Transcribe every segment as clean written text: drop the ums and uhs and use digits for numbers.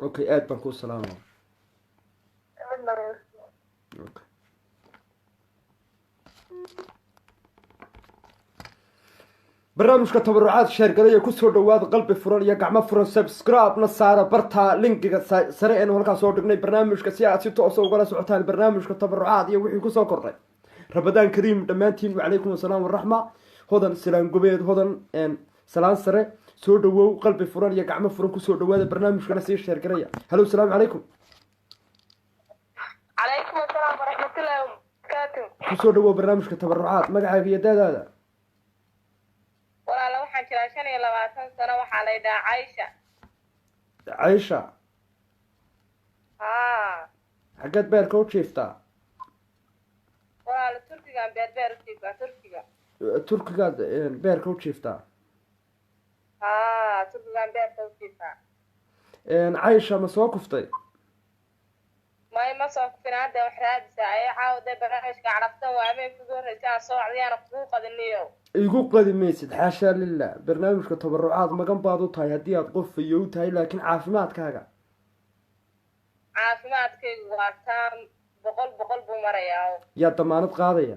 Okay, aad baan kuu salaamaya. Okay. Barnaamijka tabarucaad sheergalaya, kusoo dhawaada qalbi furan iyo gacmo furan. Subscribe na saara barta linkiga sare eenu halkaa soo dhignay barnaamijka, si aad si toosa ugala socotaan barnaamijka tabarucaad iyo wixii kusoo kordhay. Ramadaan kariim dhammaantiin. Wacalaykum asalaam waraxma. Hodan salaan gobeed, Hodan salaan sare, soo dhawow. Qalbi furan iyo gacmo furan kusoo dhawaada barnaamijkana, sii sheergalaya. Hallo, salaamu calaykum. Calaykum asalaam waraxmatullaahi wabarakaatu. Kusoo dhawow barnaamijka tabarucaad. Magacaaga iyo daadaada? Walaala, waxaan jiraa 25 sano. Waxaa la yidhahaa Caysha. Caysha? Haa. Xaggeed beerka u jiiftaa? Walaala, Turkigan beer u jiifaa, Turkiga. Turkigaad beerka u jiiftaa? Haa, Turkigan beerka u jiifaa. Caysha, ma soo kuftay? May, ma soo kufin. Hadda wax raadisaa ayay caawa dee barnaamijka carabtan waa habeenka ugu horreysa aan soo wacdayaana kugu qadiniyo. Igu qadi maysid, xaashaa lilah. Barnaamijka tabarucaad magan baad u tahay haddii aad qof fayow tahay, laakiin caafimaadkaaga? Caafimaadkaygu waa taam, 100 100 buu marayaa. Yaa damaanad qaadaya?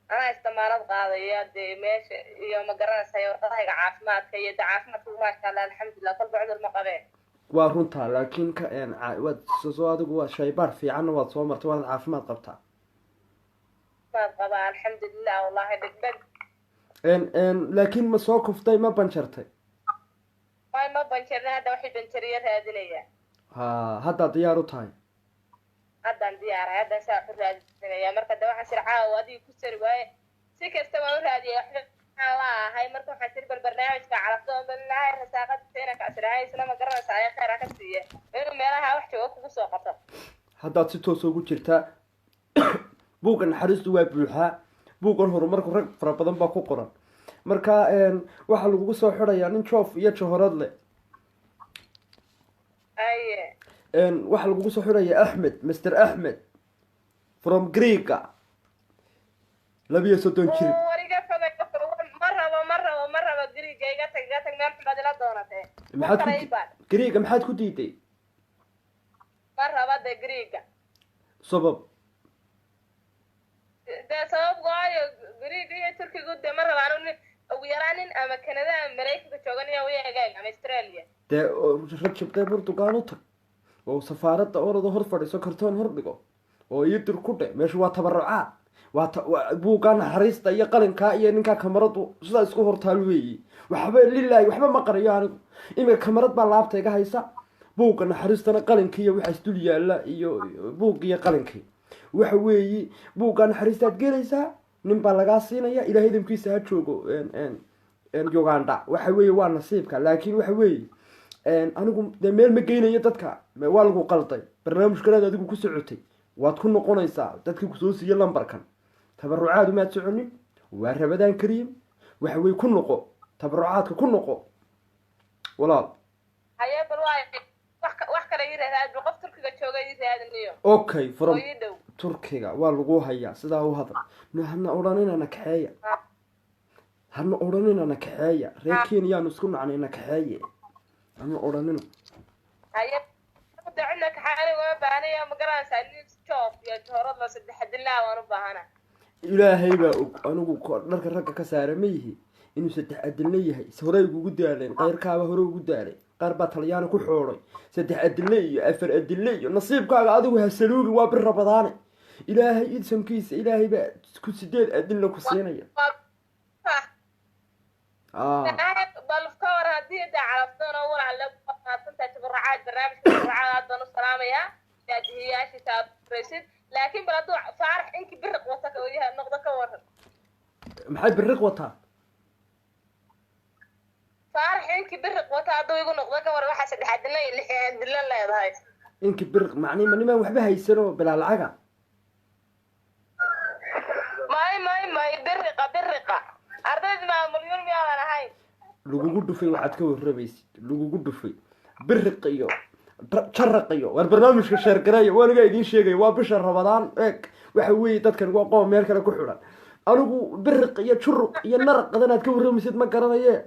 Anaa isdamaanad qaadaya dee, meesha iyo ma garanaysa warqadahayga caafimaadka iyo de caafimaadka, maasha Allah, alxamdulilah, kolba cudur ma qabeen. Waa runtaa, laakiin ka waad soo adigu waa shaybaar fiicanna waad soo martay, waanad caafimaad qabtaa. Caafimaad qabaa, alxamdulilah, wallahi dhegdheg. Laakiin ma soo kuftay, ma banjartay? May, ma banjarin. Hadda waxay banjariyo raadinaya. Ha, haddaad diyaar u tahay? Haddaan diyaarahay, haddaan saa wax u raadinaya. Marka de waxaan sir caawa adiga ku sari waaye, si kasta waan u raadiyay, waxba aan la ahay. Marka waxaan siri bal barnaamijka calafdoon balilaahay rasaaqadiisa inaan kacsirahay isna, ma garanaysa, ay khayr ha ka siiya inuu meelaha wax jooga kugu soo qabto. Haddaad si toosa ugu jirtaa, buugga naxariistu waa buuxaa, buuggan horumarku rag fara badan baa ku qoran. Marka waxaa lagugu soo xidhayaa nin joof iyo jahorad leh. Aye. Waxaa lagugu soo xidhayaa Axmed, Mr Axmed from Greega, 32 jir. War iga fogay, ma rabo, ma rabo, ma rabo Griiga. Iga tag, iga tag, meel xumaad ila doonatee. Maxaad ku Kale. Greega maxaad ku diiday? Ma rabo de Griiga. Sabab? Dee sabab waayo, Griiga iyo Turkigu dee ma rabo anu. Nin ugu yaraan nin ama Canada ama Maraykanka joogan iyo wayagaag ama Australia. Dee Rajab dee Portugal u tag oo safaaradda orada hor fadhiiso, kartoon hor dhigo oo iyo dir ku dhe. Meeshu waa tabarucaad, waa buuggaa naxariista iyo qalinkaa iyo ninkaa kamaradu sidaa isku hortaal weeyi. Waxba lilaahi, waxba ma qariyo anigu. Imika kamarad baa laabta iga haysa, buugga naxariistana qalinkii iyo waxa isdul yaalla iyo buug iyo qalinkii. Waxa weeyi, buuggaa naxariistaad gelaysaa, nin baa lagaa siinaya. Ilahay idamkiisa ha joogo Uganda. Waxa weeye waa nasiibka, laakiin waxa weeye anigu dee meel ma geynayo dadka. Waa lagu qalday, barnaamijkanaad adigu ku socotay, waad ku noqonaysaa dadkii kusoo siiye lambarkan. Tabarucaad umaad soconin, waa Ramadaan kariim. Waxa weye ku noqo tabarucaadka, ku noqo walaal. Haye, bal waay, wax kale ii raad, qof Turkiga jooga ii raadiniyo. Okay, from oo ii dhow. Turkiga waa lagu hayaa. Sidaa u hadal. Hana odhanina na kaxeeya, hana odhanina na kaxeeya. Reer Kenyaanu isku nacnay, na kaxeeye hana odhanina. Haye, de cidna kaxa aniga uma baahnaya, ma garanaysaa, nin joof iyo joorad la saddex dilaa waan u baahana. Ilaahay baa og anigu dharka ragga ka saara ma yihi inuu saddex adilna yahay. Horey ugu daaleen, qayrkaaba hore ugu daalay, qaar baa Talyaani ku xoodhay saddex adille iyo afar adille iyo nasiibkaaga. Adigu hasaluugi, waa bir Rabadaane. Ilaahay idsamkiisa, Ilaahay baa ku sideed adilla ku siinaya. Bal ka war haddii de calafdoon oo walaal mahadsantahay tabarucaad, barnaamijka tabarucaad aad baan u salaamayaa, daadihiyaashiisa aad furaysid. Laakiin bal hadduu Faarax inkii biriq wata noqdo ka waran? Maxay biriq wataa? Faarax inkii biriq wata hadduu igu noqdo ka waran? Waxaa saddex adilla iyo lix adilla leedahay. Inki biriq macnii ma nimaan waxba haysanoo bilaa lacaga? May, may, may, biriqa, biriqa ardayda maamulyun miyaadan ahayn? Lagugu dhufay waxaad ka warramaysid, lagugu dhufay biriq iyo jaraq iyo. Waar barnaamijka sheergareeya, waanigaa idiin sheegaya. Waa bisha Rabadaan, eeg. Waxa weeye dadkan waa qoom meel kale ku xidhan. Anigu biriq iyo juruq iyo naraq qadanaad ka warramaysid ma garanaye.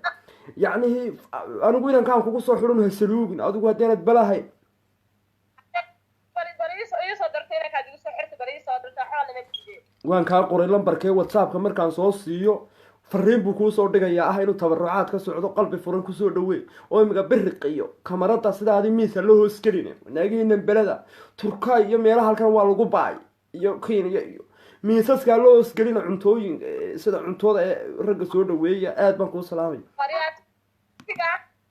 Yacnihii anigu inankaan kugu soo xidhan ha saluugin adigu haddaanad balahayn. Bal bal iisoo dirta inankaad igu soo xirta, bal iisoo dirta, waxba lama diidee. Waan kaa qoray lambarkee WhatsAppka. Markaan soo siiyo fariin buu kuusoo dhigayaa ah inuu tabarucaad ka socdo. Qalbi furan kusoo dhawee oo imiga biriq iyo kamarada sidaadi miisa la hoos gelin. Naagihiinan beleda Turka iyo meelaha halkan waa lagu baay iyo Kenya iyo miisaskaa la hoos gelina cuntooyin, sida cuntooda ee ragga soo dhaweeya. Aad baan kuu salaamaya. Waryaa,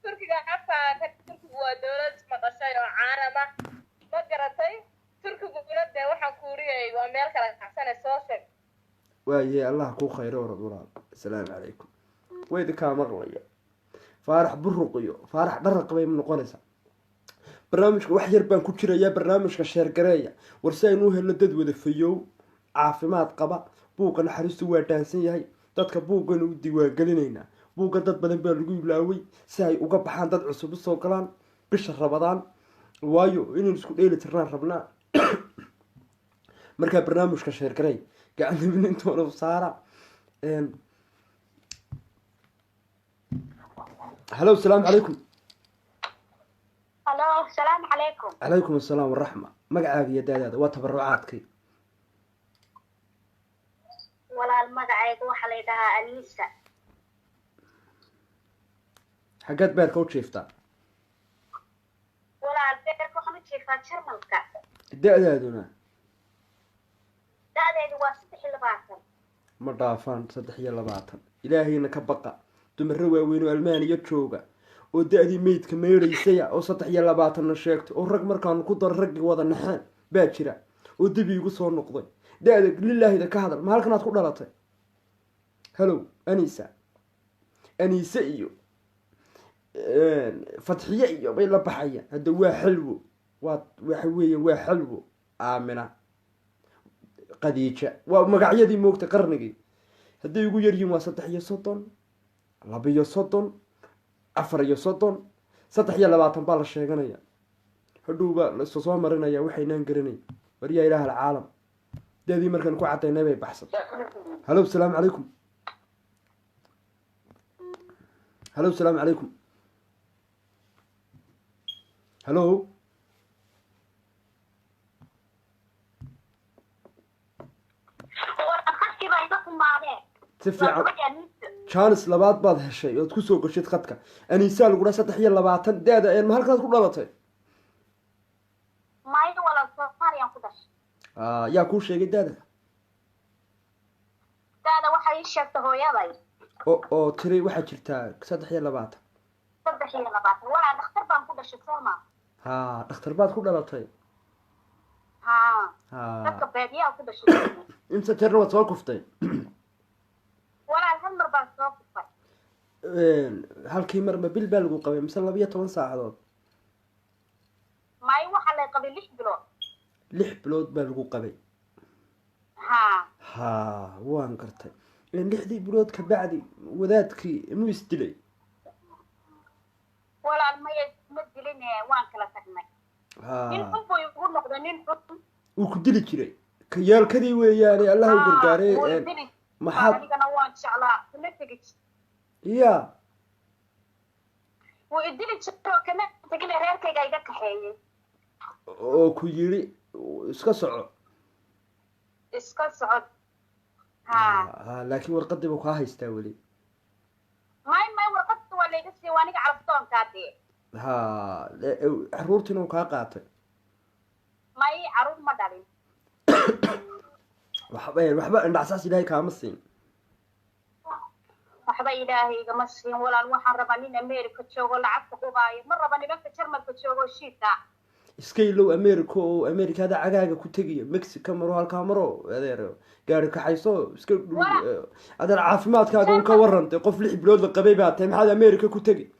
Turkiga afka Turkigu waa dowlad maqashay oo caalama, ma garatay? Turkiguna dee waxaan kuuriyay waa meel kala kacsane, soo sheeg. Waayahay, Allah kuu khayro. Orad walaal, asalaamu calaykum. Way idinkaa maqlaya. Faarax Buruq iyo Faarax Dharaq bay noqonaysaa. Barnaamijka wax yar baan ku jirayaa. Barnaamijka share gareeya war, si aynu u helno dad wada fayow, caafimaad qaba. Buugga naxariistu waa dhaansan yahay. Dadka buuggan u diiwaangelinaynaa. Buugga dad badan baa lagu ilaaway, si ay uga baxaan dad cusub usoo galaan bisha Rabadaan, waayo inaynu isku dheeli tirnaan rabnaa. Markaa barnaamijka share garey, gacanta minintoona saara. Halo, asalaamu calaykum. Halo, salaamu calaykum. Calaykum assalaam waraxma. Magacaaga iyo daadaada, waa tabarucaadkii. Walaal, magacayga waxaa la yidhahaa Aniisa. Xaggeed beerka u jiiftaa? Walaal, beerka waxaan u jiifaa Jarmalka. Da-daaduna? Da-deedu waa 23. Ma dhaafaan 23. Ilaahayna ka baqa. Dumaro waaweyn oo Almaaniya jooga oo da-dii meydka meydhaysaya oo 23-na sheegto oo rag markaanu ku daro raggii wada naxeen baa jira oo dib iigu soo noqday. Da-da lilaahida ka hadal. Ma halkanaad ku dhalatay? Hallow Anisa, Aniise iyo Fatxiye iyo bay la baxayaan hadda. Waa xalwo, waa waxa weeye, waa xalwo. Aamina, Khadiija, waa magacyadii moogta qarnigii. Hadday ugu yaryihiin waa 33, 32, 34, 23 baa la sheeganaya. Hadhow baa la isa soo marinaya waxaynaan garanay. Waryaa, ilaah alcaalam, dadii markaan ku cadaynay bay baxsatay. Halo, asalaamu calaykum. Halo, asalaamu calaykum. Halo. Khadkii baa iga xumaadee. Si Waa fiican. Gabadha Aniisa. Chance labaad baad heshay ood kusoo gashid khadka. Aniisaa lagu dhaha, 23 da-da ma halkaad ku dhalatay? Maayo walaal, Soomaaliyaan ku dhashay. Ah, yaa kuu sheegay da-da? Da-da waxay ii sheegtay hooyaday. Oo tiri waxaa jirtaa 23? 23 walaal, dhakhtar baan ku dhashay, sooma? Ha, dhakhtar baad ku dhalatay. Haa. Ha. Dadka baadiyaha ku dhashay. Imse jeerna waad soo kuftay? Walaal, hal mar baan soo kufay. Halkii mar ma bil baa lagu qabay mise 12 saacadood? Maayo, waxaa lay qabay 6 bilood. 6 bilood baa lagu qabay? Haa. Ha, waan gartay. 6dii bilood ka bacdi wadaadkii muu isdilay? Walaal, maya, ma dilin, waan kala tagnay. Nin Ha. xun buu igu noqday, nin xun. Wuu ku dili jiray ka yeelkadii weeyaane, Allah u gargaaray. Wuu i dili. Maxaad? Anigana waan jeclaa, kama tegi. Ya. Wuu i dili jiro, kama tegin, reerkayga iga kaxeeyey. Oo ku yidhi iska soco? Iska socod, haa. Ha, laakiin warqadii buu kaa haystaa weli? May, warqadda waa layga siiyey, waa aniga calafdoonkaa dee. Ha, caruurtiina uu kaa qaatay? May, caruur ma dhalin. Waxba indhacsaas Ilaahay kaama siin? Waxba Ilaahay igama siin walaal. Waxaan rabaa nin America joogo, lacagta qubaayo. Ma raba nimanka Jarmalka joogo shiita. Iska ilow America oo Americada cagaaga ku tegiya. Mexico maro, halkaa maro adeer, gaari kaxayso iska adeer. Caafimaadkaaga un ka waran dee. Qof 6 bilood la qabay baa tahay, maxaad America ku tegi?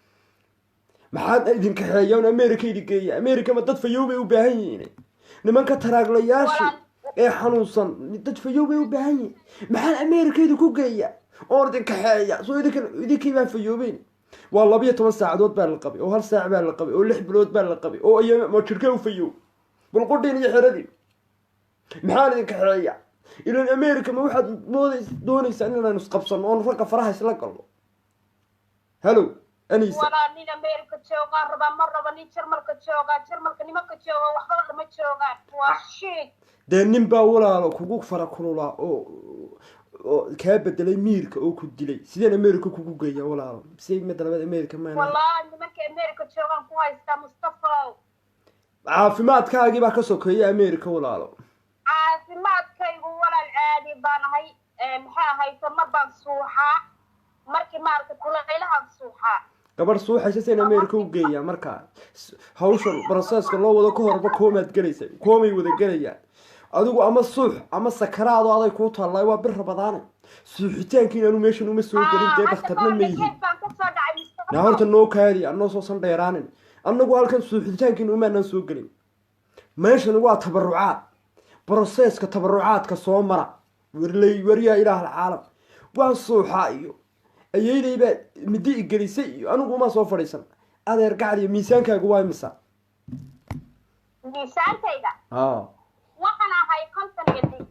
Maxaad idin kaxeeya un America idin geeya? America ma dad fayow bay u baahan yihiin? Nimanka taraaglayaasha ee xanuunsan dad fayow bay u baahan yihiin. Maxaan America idinku geeya oon idin kaxeeya? Soo idinka idinkii baan fayoobeyn. Waa 12 saacadood baa la qabay oo hal saac baa la qabay oo 6 bilood baa la qabay oo iya ma jirkee u fayow balqudhiin iyo xeradii. Maxaan idin kaxeeya ilan America? Ma waxaad moodays doonaysaan inaynu isqabsano oon ragga faraha isla galno? Hallo. Anisa. Walaa nin America joogaan rabaa, ma rabo nin Jarmalka joogaa. Jarmalka nimanka jooga waxba lama joogaan, waa shit. Dee nin baa walaalo kugu fara kululaa oo kaa bedelay miirka oo ku dilay. Sideen America kugu geeya, walaalo? Si midda labaad America maana. Wallahi nimanka America joogaan ku haystaa, Mustafa. Caafimaadkaagii baa ka sokeeya America, walaalo. Caafimaadkaygu walaal caadi baan ahay. Maxay ahayto, mar baan suuxaa, markii maaragtay kulaylahaan suuxaa. Gabadh suuxaysa seen America u geeyaa? Markaa hawshan processka loo wado ka horba koomaad gelaysa, koomay wada gelayaan. Adigu ama suux ama sakaraado aday kuu tallaay. Waa bir Rabadaane, suuxitaankiin anu meeshan uma soo gelin. Dee dhakhtarna ma yihin. Baan kasoo dhacay, Mustafa. Naa horta noo kaadi, anoo soosan dheeraanin. Annagu halkan suuxitaankiin umaanaan soo gelin. Meeshan waa tabarucaad, processka tabarucaadka soo mara. Warley waryaa, ilaah alcaalam, waan suuxaa iyo ayeydey baa middi igelisay iyo anigu uma soo fadhiisan. Adeer gacdiyo, miisaankaagu waa imisa? Miisaankayga? A. Waxaan ahay 56.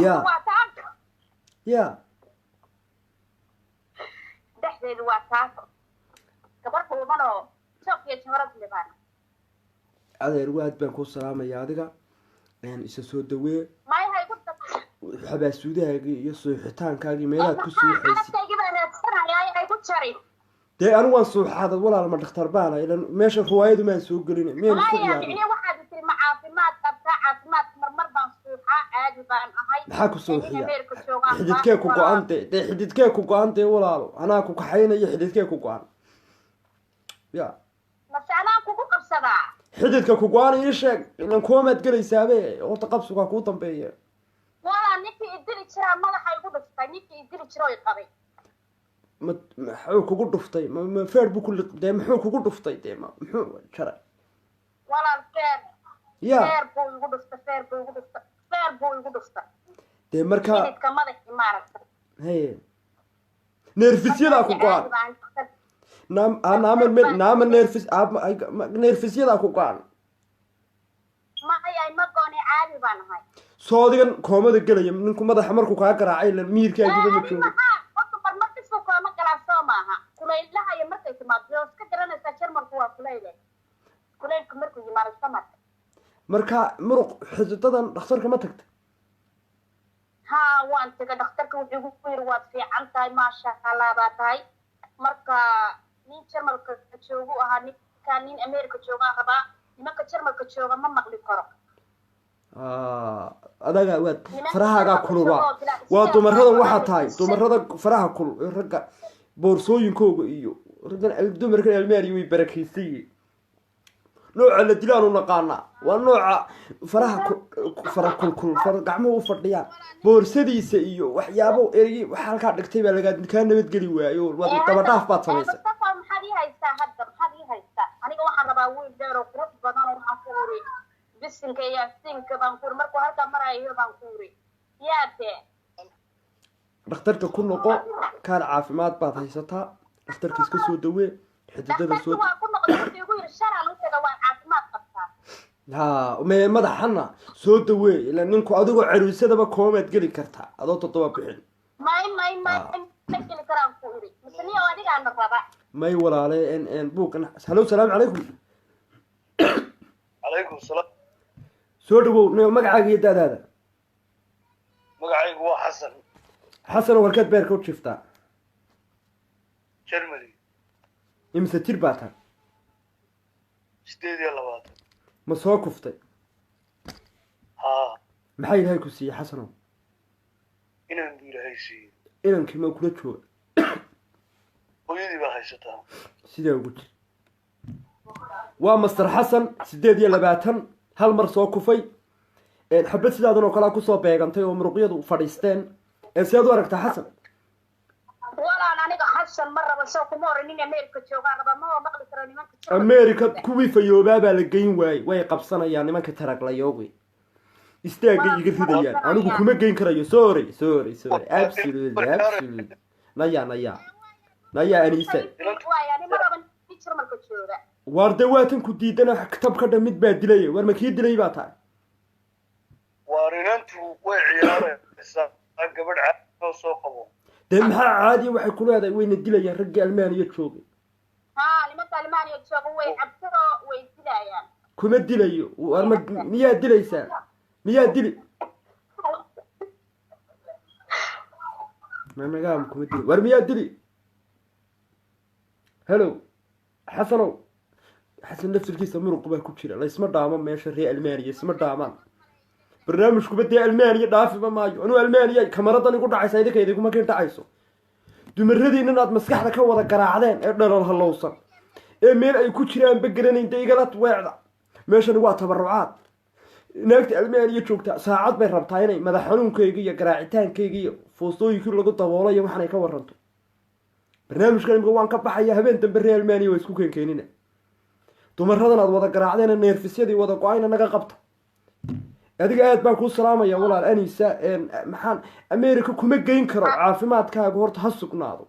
Ya. Waa taako. Ya. Dhexdeedu waa taako, gabar dhuuban oo joog iyo jabarad libaan. Adeer, waad baan kuu salaamaya. Adiga isa soo dawee. Maya, igu dar. Xabaasuudahaagii iyo suuxitaankaagii meelaad ku suuxaysid. Carabtaygii baan raadsanayaa, ay ku jarin. Dee anigu waan suuxaadad walaal, ma dhakhtar baana ilan? Meesha ruwaayadu maan soo gelin, miyaan isku Maya. ciyaarnay? Micnihi waxaad tiri ma caafimaad qabtaa? Caafimaadka marmar baan suuxaa, caadi baan ahay. Maxaa ku Nin suuxiya? America joogaan. Xididkee ku go-an? Dee xididkee ku go-an? Dee walaalo, anaa ku kaxaynaya. Xididkee ku go-an ya? Mase anaa kugu qabsadaa? Xididka ku go-an ii sheeg, ilan koomaad gelaysaabe. Horta qabsigaa kuu dambeeya. Walaa ninkii idili jiraa madaxa igu dhuftay, ninkii idili jiro i qabay. Ma maxuu kugu dhuftay? Ma feer buu ku liq? Dee muxuu kugu dhuftay? Dee ma muxuu jaray? Walaal, feer. Ya. Feer buu igu dhuftay, feer buu igu dhuftay, feer buu igu dhuftay. Dee markaa Xididka madaxii, maaragtay. Haye, neerfisyadaa ku go-an. Naama naama neerfis neerfisyadaa ku go-an. Maya, ma gooni, caadi baan ahay. Soodigan koomada gelaya, ninku madaxa markuu kaa garaacay ilan miirkaagiiba ma Ani joogo. Maxaa qofka marmarkiisuu kooma galaa, soo maaha? Kulaylaha iyo markay timaado oo iska garanaysaa, Jarmalku waa kulayle, kulaylku markuu yimaado samarka. Marka muruq xididadan dhakhtarka ma tagta? Haa, waan tegay dhakhtarka. Wuxuu igu yiri waad fiican tahay, maasha Allah baa tahay. Marka nin Jarmalka joogu ahaa ninka, nin America joogaa rabaa. Nimanka Jarmalka jooga ma maqli karo. Adaga waad Nimanka farahaagaa Jarmalka kulubaa. jooga oo bilaa Waa dumaradan waxaa tahay dumarada faraha kulul ee ragga boorsooyinkooga iyo raggan dumarkan Almaaniya way barakaysan yihiin. Nooca la dilaanu naqaanaa waa nooca faraha fara kulkul, fara gacmuhu u fadhiyaan, boorsadiisa iyo waxyaabo erey waxa halkaa dhigtay baa lagaa kaa nabadgeli waayo. Waad dabadhaaf baad samaysay. Mustafa, maxaad ii haystaa hadda? Maxaad ii haystaa? Aniga waxaan rabaa wiil dheer oo qurux badan oo waxaan ku uri bisinka iyo yaasiinka baan ku uri markuu halkaa marayo baan ku uri yaa dee. Dhakhtarka ku noqo, kaar caafimaad baad haysataa. Dhakhtarka iska soo dawee xididada soo. Dhakhtarka waa ku noqday. Wuxuu igu yiri shalaan u taga, waan caafimaad qabtaa. Ha, me madaxana soo dawee. Ila ninku adigoo caruusadaba koomaad geli kartaa adoo 7 bixin. May, may, may. Ah. Ma geli karaan ku iri mise niyo adigaana raba. May walaale, n buuqan. Halo, salaamu calaykum. Calaykum salaam. Soo dhawow magacaaga iyo daadaada. Magacaygu waa Xasan. Xasan, warkaad beerka u jiftaa? Germany. Imise jir baa tahay? 28. Ma soo kuftay? Haa. Maxaa Ilaahay ku siiyey, Xasanow? Inaan buu Ilaahay siiyey. Inankii ma kula jooga? Hooyadii baa haysataa. Sidaa ugu jir. Waa Master Xasan, 28, hal mar soo kufay. Xabad sidaadan oo kalea kusoo beegantay oo muruqyadu fadhiisteen. Sidaad u aragtaa, Xasan? Walaan aniga Xasan ma rabo, soo kuma oran nin America joogaa raba, ma maqli karo nimanka Jarmalka. America kuwii fayoobaa baa la geyn waayey. Way qabsanayaan nimanka taraglayoogi, istaagay iga ridayaan. Anigu kuma geyn karayo, sorry, sorry, sorry, absolutely, absolutely. Naya, naya, naya, Anisa. Waay, ani ma rabo nin Jarmalka jooga. Waar dee waatan ku diidana tab ka dhan mid baa dilaya. Waar ma kii dilay baa tahay? Waar inantu way ciyaaraysaa, gabadh caadi soo qabo. Dee maxaa caadiya? Waxay ku leedahay wayna dilayaan raggii Almaaniya joogay. Haa, nimanka Almaaniya jooga way cabsado, way dilayaan. Kuma dilayo. War ma miyaa dilaysaa? Miyaa dili? Mamagaam kuma dili. War miyaa dili? Hello, Xasanow. Xasan laftirkiisa muruq baa ku jira. Laysma dhaamo meesha reer Almaaniya, isma dhaamaan. Barnaamijkuba dee Almaaniya dhaafiba maayo. Anuu Almaaniya kamaradan igu dhacaysa, idinka idinkuma kin dhacayso. Dumaradiinan aad maskaxda ka wada garaacdeen ee dhalal halowsan ee meel ay ku jiraanba garanayn, dee igala weecda. Meeshani waa tabarucaad. Naagta Almaaniya joogta saacad bay rabtaa inay madax xanuunkayga iyo garaacitaankayga iyo foostooyinkii lagu daboolayo waxaanay ka waranto. Barnaamijkan imika waan ka baxaya. Habeen dambe reer Almaaniya waa isku keenkeenina. Dumaradan aad wada garaacdeen, neerfisyadii wada go-ayna naga qabta. Adiga aad baan kuu salaamaya, walaal Anisa. Maxaan America kuma geyn karo, caafimaadkaagu horta ha sugnaado.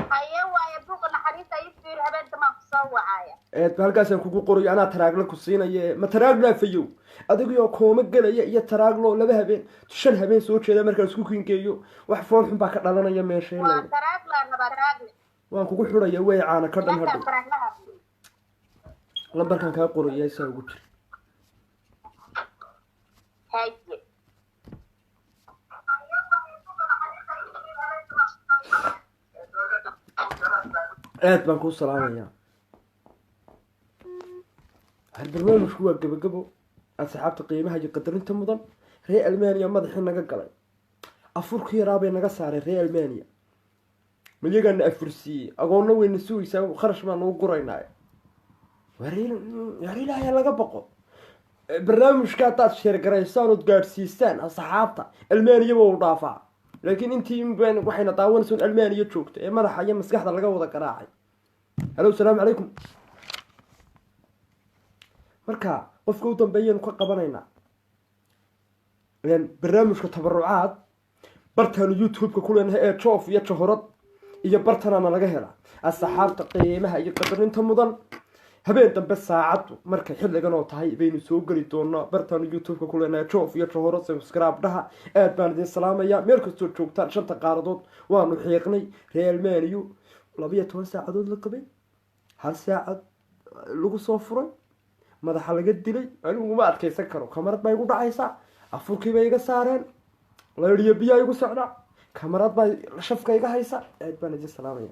Haye, waaye buuqa naxariista ii fiiri, habeen damaan kusoo wacaya. Eed ba halkaasaan kugu qorayo. Anaa taraagle ku siinaya. Ma taraaglaa fayow adigoo kooma gelaya iyo taraaglo 2 habeen, 5 habeen soo jeeda markaan isku kingeeyo, wax fool xun baa ka dhalanaya meesha in Waa layidhi. Taraaglaan rabaa, taraagle. Waan kugu xidhaya way caana ka dhan. Nimankaan Hadhow taraaglaha. Lambarkan kaa qoraya saa ugu jira. Haye. Aad baan kuu salaamayaa. Har barnaamijku waa gabagabo. Asxaabta qiimaha iyo qadarinta mudan, reer Almaaniya madaxii naga galay, afurkii yaraa bay naga saareen. Reer Almaaniya milyagaana afursiiyey, agoonna wayna sugaysaa, kharash baan nagu guraynaa. War Ilaahay laga baqo. Barnaamijka haddaad sheergaraysaan ood gaadhsiisaan asxaabta, Almaaniyaba uu dhaafaa, laakiin intii baan waxayna daawanaysa un Almaaniya joogta ee madaxa iyo maskaxda laga wada garaacay. Halo, asalaamu calaykum. Marka qofka u dambeeyaynu ka qabanaynaa. Barnaamijka tabarucaad bartaanu YouTube-ka ku leenahay ee Joof iyo Jahorad iyo bartanaana laga helaa. Asxaabta qiimaha iyo qadarinta mudan, habeen dambe saacaddu markay xilligan oo tahay baynu soo geli doonaa bartaanu YouTube-ka ku leenahay Joof iyo Jahorad. Subscribe dhaha. Aad baan idin salaamayaa meel kastoo joogtaan shanta qaaradood. Waanu xiiqnay. Reer Almaaniyu 12 saacadood la qabay, 1 saacad lagu soo furay, madaxa laga dilay. Anigu uma adkaysan karo, kamarad baa igu dhacaysaa. Afurkii bay iga saareen, laydiyo biyaa igu socdaa, kamarad baa shafka iga haysa. Aad baan idin salaamaya.